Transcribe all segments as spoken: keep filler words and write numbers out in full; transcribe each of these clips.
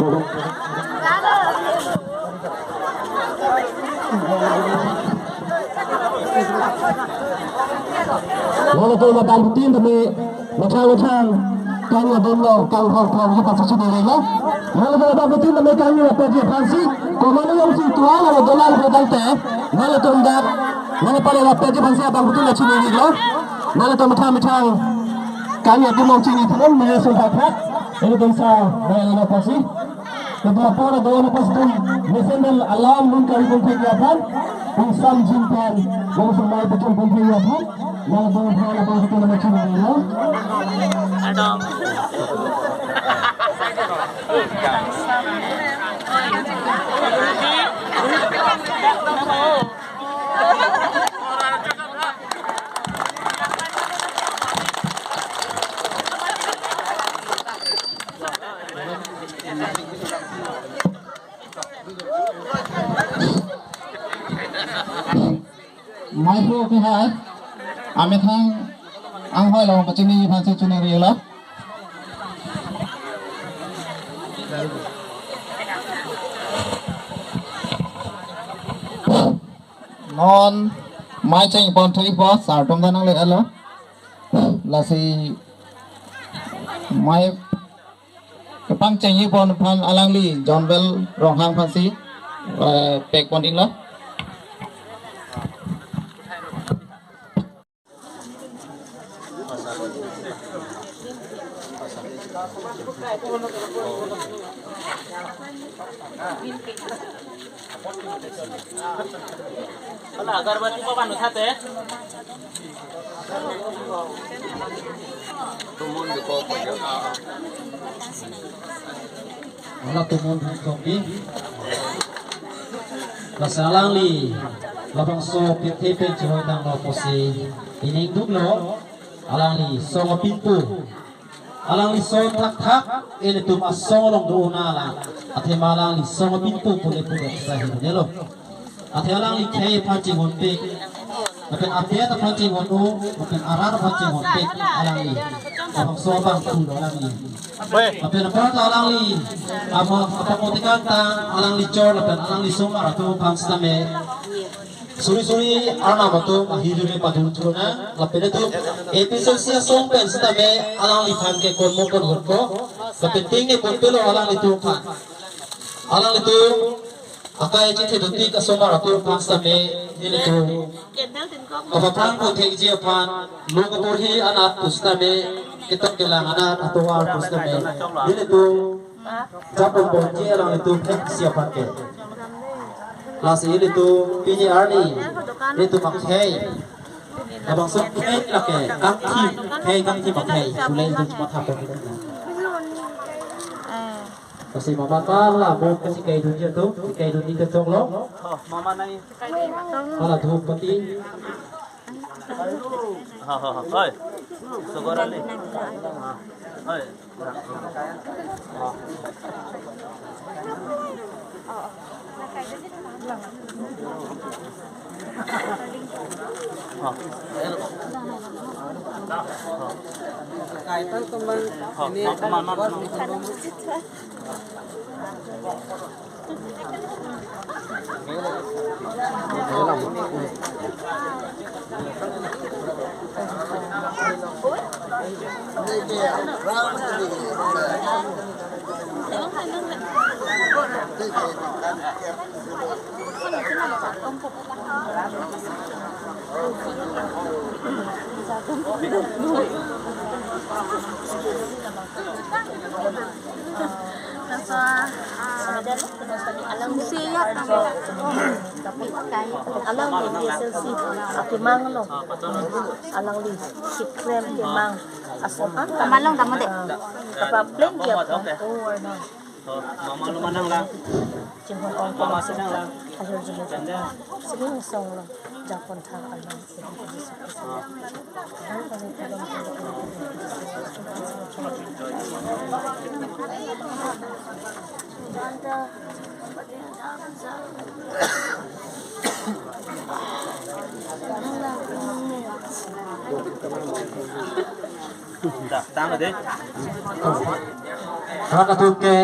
Lalu kalau abangphutin tame methang methang kang adum lo, kang hong hong kita susu dulu lo. Lalu kalau abangphutin tame kang ni apa dia fansi, komano yang si tuan lalu dolan ke tangte. Lalu tondak, lalu pada apa dia fansi abangphutin lo chini lo. Lalu to methang methang kang adum lo chini tuan, mana sungkak hak. Ini bangsa, mana lo fansi. Kedua pora doa lepas dum, mesendel alam lungkar pun pegi aphan, insam jin pen, bangsa mai betul pun pegi aphan, nang bang hal apa kita nama cuma lo. Mai phu ke hai, amethang anghoi lo pachini phansi chunari lo. Non mai cheng pon thoi po, sar atum ta nangle lo. Lasi mai kepangcheng-i pon aphan alangli John Bell Ronghang aphansi, eh, pek pon ding lo. Hala, agarbati pa panu thate. Hala tumon dukok di. Lasi alangli labangso pirthe pen chiroi tanglo pusi ining duklo. Alangli song apinpo. Alangli song thakthak, ilitum asong along do-un alang. Athema alangli song apinpo pule pule sa hi nelo. Athe alangli khei aphan chinghonpik, lapen adet aphan chinghon-o, lapen arat aphan chinghonpik alangli. Labangso abangphu lo alangli. Lapen apar ta alangli ama apang otikan ta alangli chor lapen alangli somar atum aphan sitame suri suri Arnam atum ahirjume padun churna, lapen itum A P C C asong pen sitame alangliphan ke konmo konhon ko, lapen tengne ponpe lo alanglitum aphan. Alanglitum akai chitheduntik asomar atum aphan sitame nelitum kapaphrang pu thekji aphan, lo kaporhi anat pu sitame, ketok kelang anat atovar pu sitame nelitum japon ponji alanglitum theksi aphan ke. Lasi nelitum pini arni nelitum akhei, labangso khei lake kangthim, khei kangthim akhei pule itum matha pon. Kasi mama ta la bo kasi kaidunji atum, kaidunji kechoklo. Oh, mama nai. Hala dhupati. Ha, ha, ha. Oi. Sogorali. Oi. Alangli P S L C akemang lo. Alangli kekrem kemang. Asam an. Malong kamu deh. Apa plain dia pun. Oh, no. Oh, mama lo manang lang. Chinghon ong. Mama sinang lang. Ahirjume. Sini song lo. Japon thang along. Dah, tang deh. Rak atum ke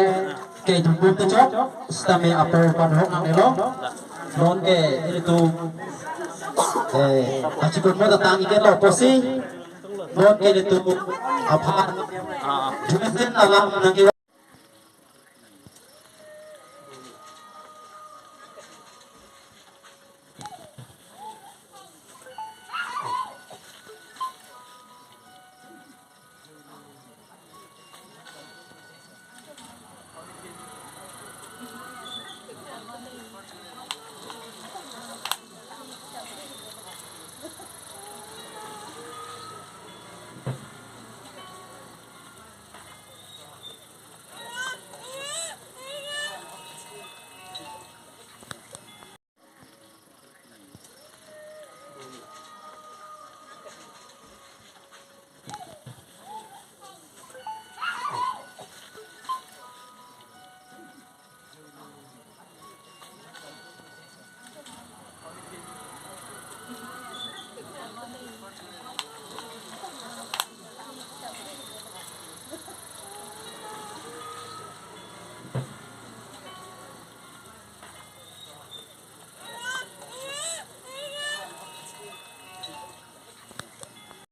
Ke jumbo te chok, sitame apor panhok nangnelo. Non ke ilitum, eh, achikun mo datang iketlo pusi. Non ke ilitum aphan. Jumetin alam nangke